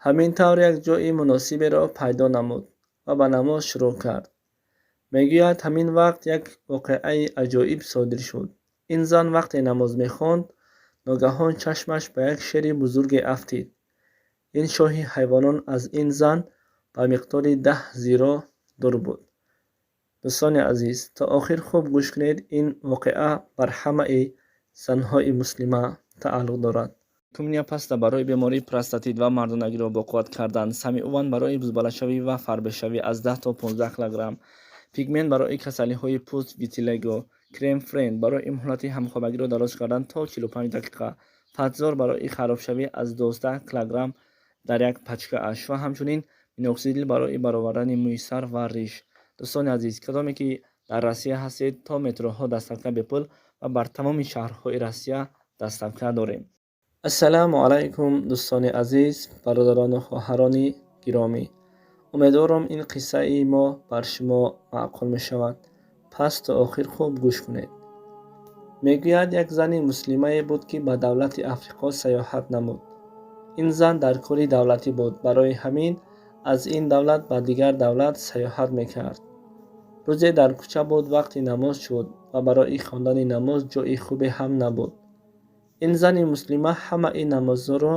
Ҳамин тавр як ҷои муносиберо пайдо намуд ва ба намоз шурӯъ кард. Мегӯяд, ҳамин вақт як воқеаи аҷоиб содир шуд. Ин зан вақте намоз мехонд, ногаҳон чашмаш ба як шери бузурге афтид. Ин шоҳи ҳайвонон аз ин зан ба миқдори 10 зироъ дур буд. Дӯстони азиз, то охир хуб гӯш кунед, ин воқеа бар ҳамаи занҳои муслима тааллуқ дорад. Кумния паста барои бемории простатит ва мардонагиро боқувват кардан, Самиуван барои бузбалашавӣ ва фарбешавӣ аз 10 то 15 килограмм, пигмент барои касалиҳои пӯст, витилиго, крем френд барои муҳлати ҳамхобагиро дароз кардан то 45 дақиқа, фатзор барои харобшавӣ аз 12 килограмм дар як пачкааш ва ҳамчунин миноксидил барои баровардани мӯи сар ва риш. Дӯстони азиз, кадоме ки дар Россия ҳастед, то метроҳо доставка бепул ва бар тамоми шаҳрҳои Россия доставка дорем. Ассалому алайкум, дӯстони азиз, бародарону хоҳарони гиромӣ. Умедворам, ин қиссаи мо бар шумо маъқул мешавад, пас то охир хуб гӯш кунед. Мегӯяд, як зани муслимае буд, ки ба давлати Африқо саёҳат намуд. Ин зан дар кори давлатӣ буд, барои ҳамин аз ин давлат ба дигар давлат саёҳат мекард. Рӯзе дар кӯча буд, вақти намоз шуд ва барои хондани намоз ҷои хубе ҳам набуд. Ин зани муслима ҳамаи намозҳоро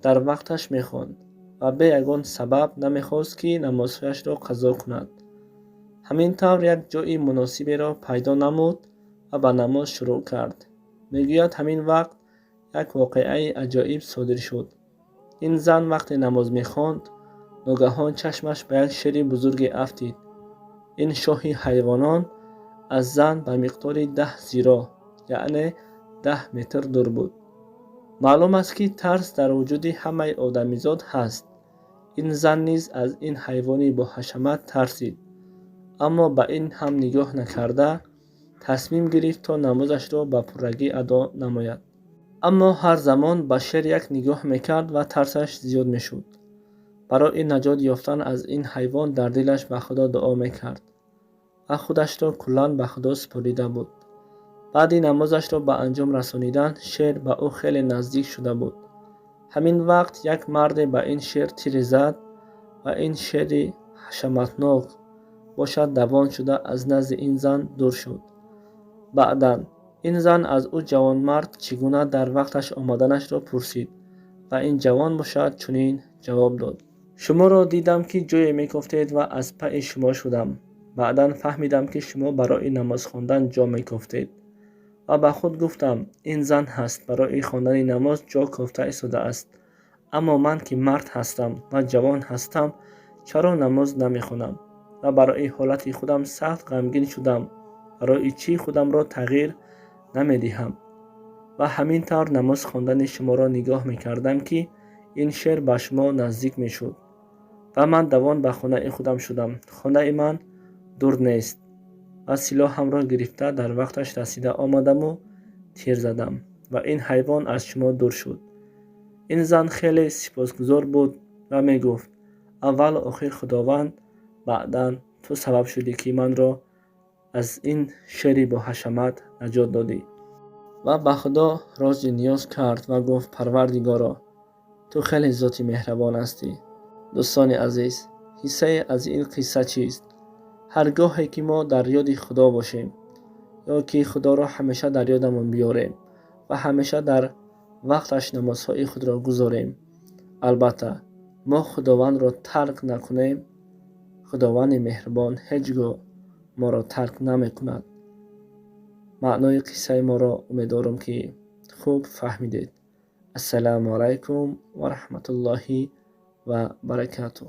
дар вақташ мехонд ва бе ягон сабаб намехост, ки намозҳояшро қазо кунад. Ҳамин тавр як ҷои муносиберо пайдо намуд ва ба намоз шурӯъ кард. Мегӯяд, ҳамин вақт як воқеаи аҷоиб содир шуд. Ин зан вақте намоз мехонд, ногаҳон чашмаш ба як шери бузурге афтид. Ин шоҳи ҳайвонон аз зан ба миқдори 10 зироъ, яъне 10 метр дур буд. Маълум аст, ки тарс дар вуҷуди ҳамаи одамизод ҳаст. Ин зан низ аз ин ҳайвони боҳашамат тарсид, аммо ба ин ҳам нигоҳ накарда, тасмим гирифт, то намозашро ба пуррагӣ адо намояд. Аммо ҳар замон ба шер як нигоҳ мекард ва тарсаш зиёд мешуд. Барои наҷот ёфтан аз ин ҳайвон дар дилаш ба Худо дуо мекард ва худашро куллан ба Худо супорида буд. Баъди намозашро ба анҷом расонидан, шер ба ӯ хеле наздик шуда буд. Ҳамин вақт як марде ба ин шер тире зад ва ин шери ҳашаматнок бошад, давон шуда аз назди ин зан дур шуд. Баъдан ин зан аз ӯ ҷавонмард чӣ гуна дар вақташ омаданашро пурсид ва ин ҷавон бошад, чунин ҷавоб дод: «Шуморо дидам, ки ҷое мекофтед, ва аз пайи шумо шудам. Баъдан фаҳмидам, ки шумо барои намоз хондан ҷо мекофтед, ва ба худ гуфтам: ин зан ҳаст, барои хондани намоз ҷо кофта истодааст, аммо ман ки мард ҳастам ва ҷавон ҳастам, чаро намоз намехонам? Ва барои ҳолати худам сахт ғамгин шудам. Барои чӣ худамро тағйир намедиҳам? Ва ҳамин тавр намоз хондани шуморо нигоҳ мекардам, ки ин шер ба шумо наздик мешуд, ва ман давон ба хонаи худам шудам. Хонаи ман дур нест, ва силоҳамро гирифта дар вақташ расида омадаму тир задам ва ин ҳайвон аз шумо дур шуд». Ин зан хеле сипосгузор буд ва мегуфт: «Аввалу охир Худованд, баъдан ту сабаб шудӣ, ки манро аз ин шери боҳашамат наҷот додӣ». Ва ба Худо рози ниёз кард ва гуфт: «Парвардигоро, ту хеле зоти меҳрабон ҳастӣ». Дӯстони азиз, ҳиссае аз ин қисса чист? Ҳар гоҳе ки мо дар ёди Худо бошем ё ки Худоро ҳамеша дар ёдамон биёрем ва ҳамеша дар вақташ намозҳои худро гузорем, албатта, мо Худовандро тарк накунем, Худованди меҳрубон ҳеҷ гоҳ моро тарк намекунад. Маънои қиссаи моро умедворам, ки хуб фаҳмидед. Ассалому алайкум ва раҳматуллоҳи ва баракатуҳ.